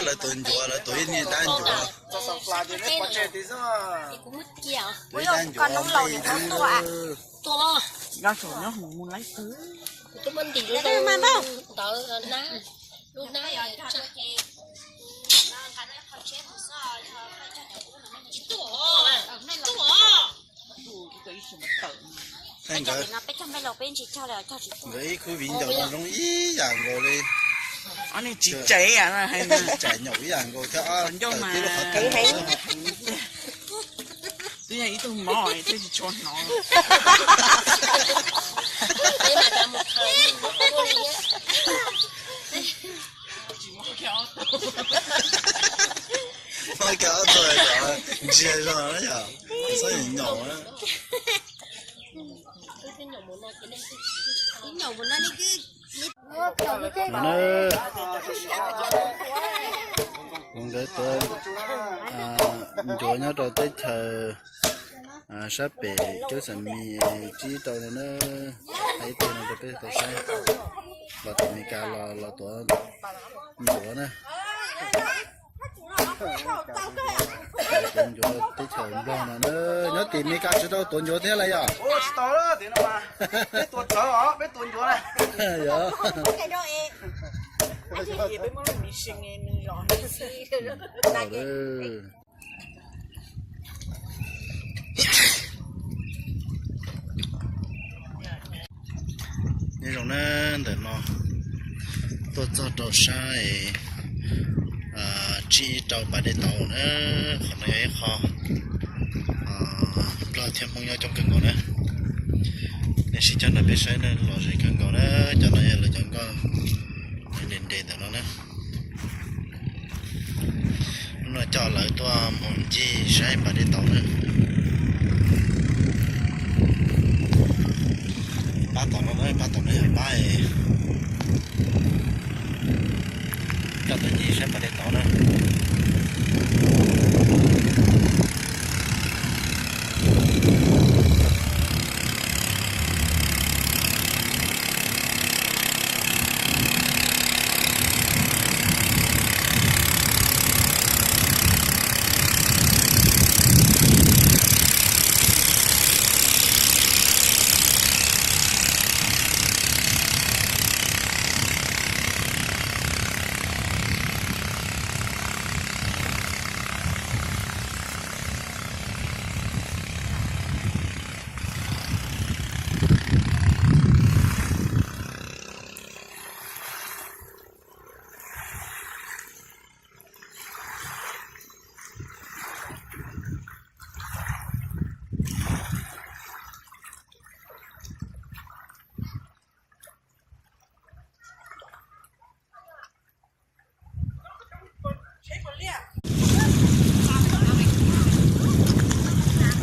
Lawv tuav ncuav, lawv tuav ib niag dab ncuav. Tuav ib dab ncuav nplej xwb. Nkawd, nkawd ib khub viv ncaus zoo ib yam nkaus li. Tsis tsam nyaum ib yam nkaus thiab. Tib lub qhov tw. Twb yog ib tug mov thiab tsis tshua hnov. Muab kiag ob tug ntsia zog na yom, txhob nyaum na. No na, kuv nkawd tuav ncuav nyob rau teb chaws sab pem cub xam mis tsib rau no na. Hais ib teg no rau peb tau saib, los tim Meskas los los tuav ncuav na. Tuav ncuav teb chaws Nplog no na, nyob tim Meskas tsis tau tuav ncuav thiab lawm yom? Yog. Nyob zoo na, ntawm no tuaj txog rau sab es tsib rau pas dej tauv na, qhov no yog ib qho Nplog thiab Hmoob nyob coob kawg nkaus na. Nej sim coj nrog peb saib na, lom zem kawg nkaus na, cov no yog lawv cov nkoj nres nres ntawm no na. Hnub no coj lawv tuaj mus ncig saib pas dej tauv na. Pab tom no na, pab tom no yog pab es coj tuaj ncig saib pas dej tauv na.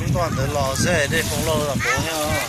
Lub ntoj ntawd los xwb dej poob loj los poob nyob.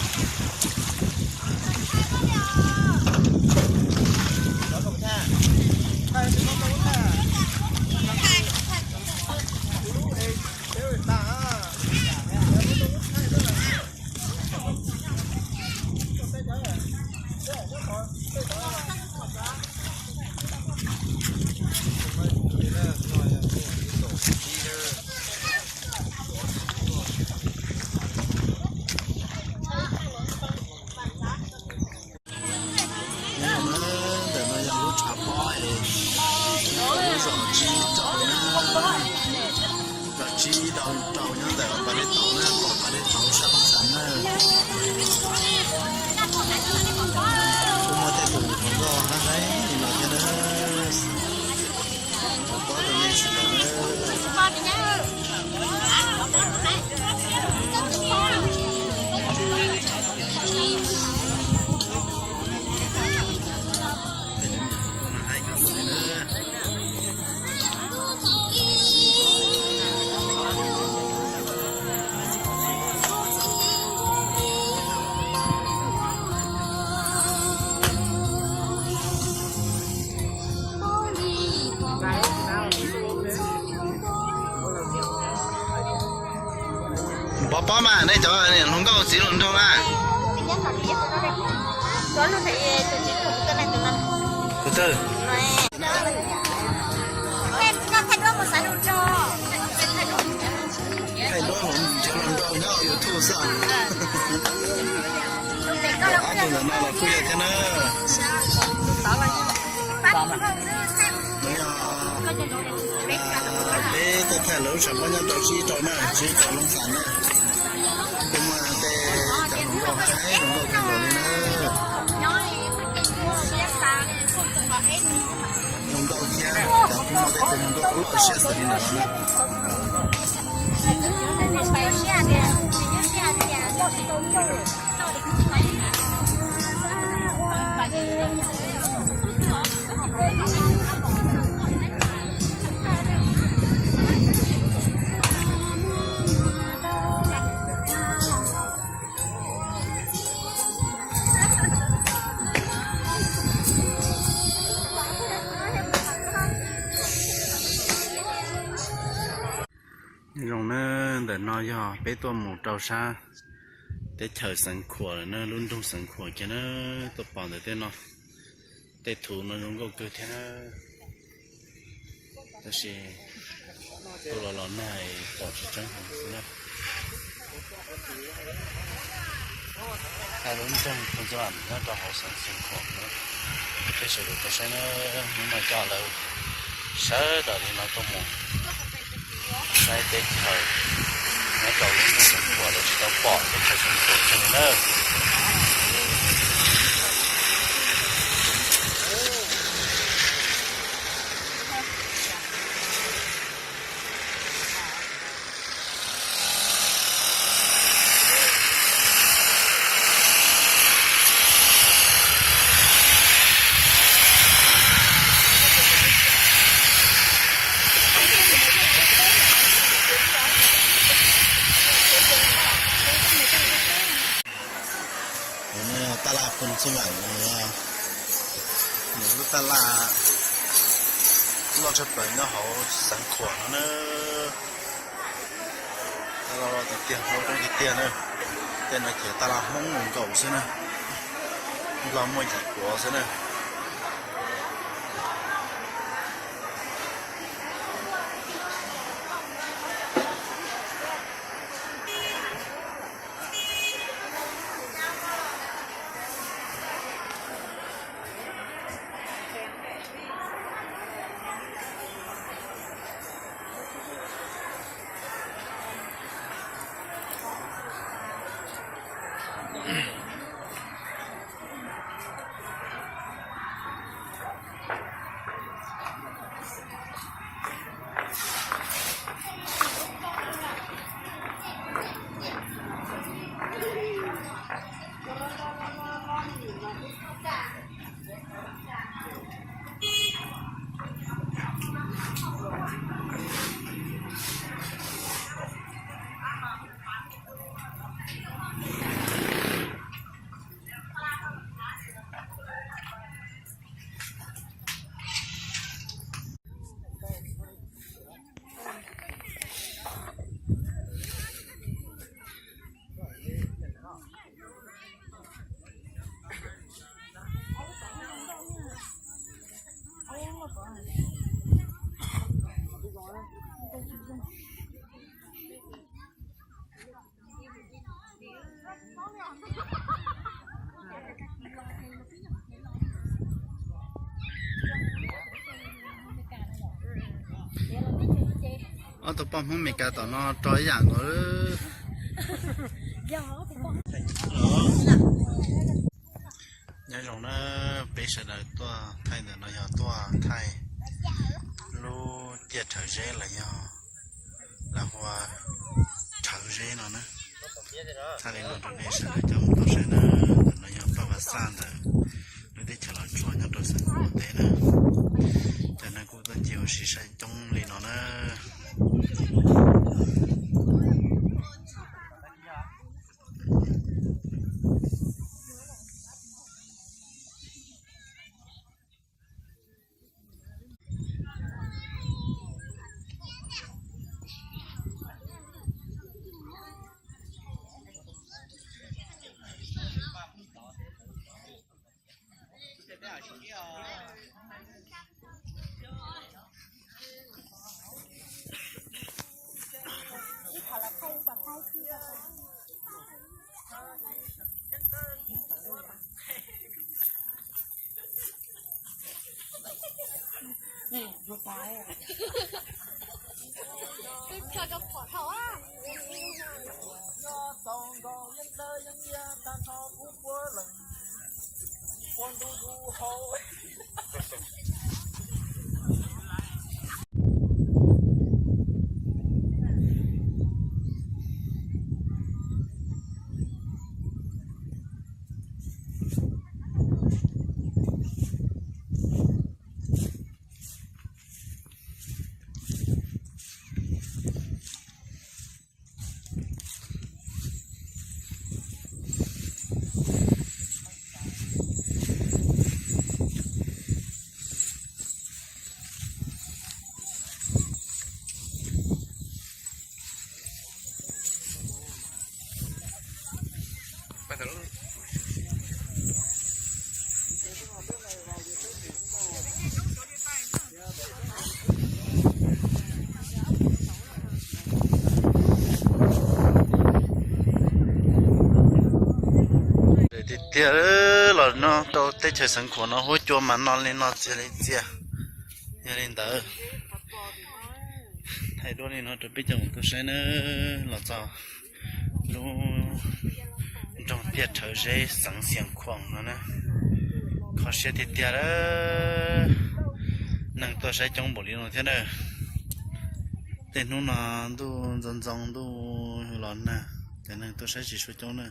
Ntawm no yog lub tshav pob es lub zos Tsib Rau na, zos Tsib Rau nyob ntawm pas dej tauv na, pom pas dej tauv sab Poob Xav na. Kuj muaj tej tus hluas nkauj hab haib li no thiab na. Ua pob rau nej sawv daws na. Pov pob mas nej cov hluas nkauj txiv hluas nraug na. Tus twg? Thaij duab hauv nws cov hluas nraug nyob YouTube xwb. Ob tug ntawm no los kuj yog thiab na. Peb tuaj thaij lawv lub tshav pob nyob rau sib rau na, sib rau lub xas na. Kuj muaj tej cov hluas nkauj haib hluas nkauj kawg nkaus li na. Hluas nkauj thiab cov kuj muaj tej tus hluas nkauj loj siab xws li ntawm no na. Nyob zoo na, ntawm no yog peb tuaj mus rau sab teb chaws Xeev Khuam lawm na, lub nroog Xeev Khuam kiag na, tuaj pom ntawm tej no, tej thuv no zoo nkauj kawg thiab na. Tab sis tuaj los los nag pom tsis tseeb heev xwb na. Thaij lub nroog Phu Ntxoov nyob rau hauv xeev Xeev Khuam na. Peb sawv daws tau saib na, hnub no coj lawv sawv daws li no tuaj mus saib teb chaws nyob rau lub nroog Xeev Khuam, lawv tsis tau pom teb chaws Xeev Khuam kiag li na. Tab laj Phu Ntxoov no yog nws lub tab laj loj tshaj plaws nyob hauv Xeev Khuam no na. Tab laj loj tiag tiag, loj tiag tiag na. Tej no ces tab laj Hmoob nkaus xwb na, Nplog muaj yim puav xwb na. Ob tug poj Hmoob Meskas tom no rau ib yam nkaus. Nyob zoo na, peb sawv daws tuaj thaij ntawm no yog tuaj thaij lub tiaj rhawv zeb los yog lawv hu ua rhawv zeb no na. Thaij li no rau nej sawv daws coj mus tau saib na. Ntawm no yog Paj Vas Xaj ntawm lub teb chaws Los Tsuas nyob rau Xeev Khuam teb na. Cov neeg kuj tuaj ncig ua si saib coob li no na. Tiag tiag, los no rau teb chaws Xeev Khuam no huab cua mas no li no txias li txias. Yog li ntawd, thaij duab li no rau peb cov tuaj saib nawb, los txog lub nroog Phiaj Rhawv Zeb xeev Xeev Khuam no na. Kho siab tiag tiag, neeg tuaj saib coob npaum li no thiab na. Tej hnub no ntuj ntxoov ntxoo ntuj los nag, ces neeg tuaj saib tsis tshua coob na.